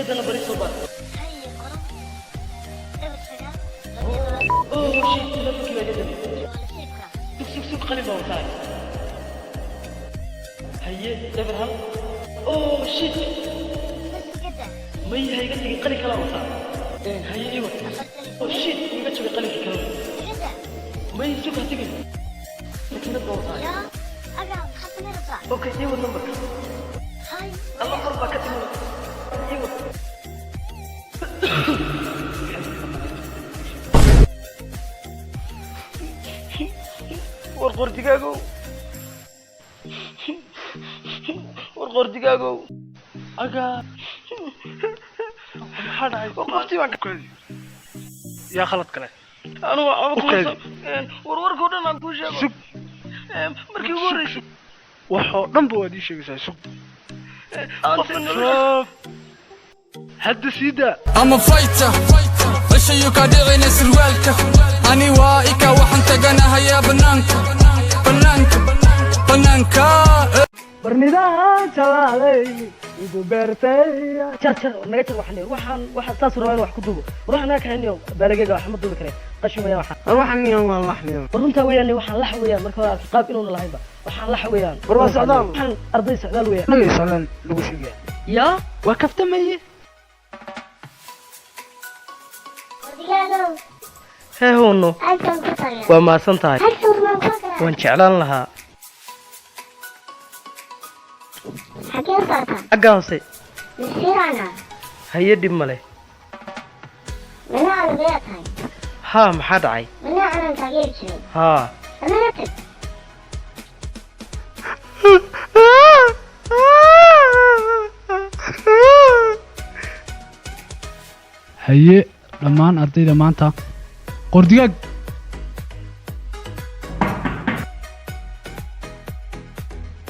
Sideedana bari soo baar. Haye, qoro 09 22. Oh shit, telefonkii baa iga damay. Waa nasiibka. Sug, sug, sug, qalin baa wataa. Haye, 01. Oh shit. Bas igada. May, ha iga tegin, qalin kalaa wataa. Haye, iwa. 48. Oh shit, iga jabay qalinkii kale. Igada. May, sug, ha tegin, makiinad baa wataa. Yaa agaa, maxaad samayn rabtaa? Okay, iwa numberka. Hay. Alla, kor baa ka timi, iwa. War qordigaagow, war qordigaagow, agaa, maxaa dhacay? War qoftii baan ka Yaa khalad kale? Anugu ama. U kaadi. Warwarkoo dhan aan kuu sheego. Sug. Markii ugu horreysay. Waxoo dhan ba waad ii sheegaysaa, sug. Qofka nolosha. Sug, hadda sii daa. I'm a fighter, ceshayu ka dhicina surwaalka. Ani waa ika, waxaan taganahayaa banaanka, banaanka, banaanka. Barnidahan jalaalay igu beertay. Jar, jar, naga jar. Waxaan waxaan waxaan saas rabaa in wax ku duubo. War waxaan naga kaxaynayo baalageega, wax ma duubi kareen, qashin weeyaan waxaan. War waxaan niyo waa laxmiyo. War runtaa weeyaan, waxaan lax weeyaan. Marka hore arkay qaab inuuna lahaynba, waxaan lax weeyaan. War waa socdaal. Waxaan arday socdaal weeyaan. Naga socdaan lagu sheegaya. Yaa. Waa kaftamaye. Wardigaagow. Hee huuno. Aad baan ku taageeray. Waa mahadsan tahay. Hal sawir maan kula galaa? Waan jeclaan lahaa. Xagee u socotaa? Xagga hoose. Masiiraana. Haye, dhib male. Mana alugayaa tahay? Haa, maxaa dhacay? Mana aanan taageeri jirin. Haa. Amana tag. Haye, dhammaan ardayda maanta qordigaag.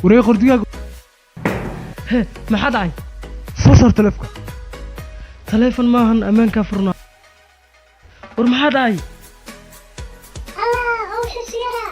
Wareeg, qordigaag. Hee, maxaa dhacay? Soo saar taleefka. Taleefon maahan, ammaankaa furnaa. War maxaa dhacay? Allah, hawsha siyara.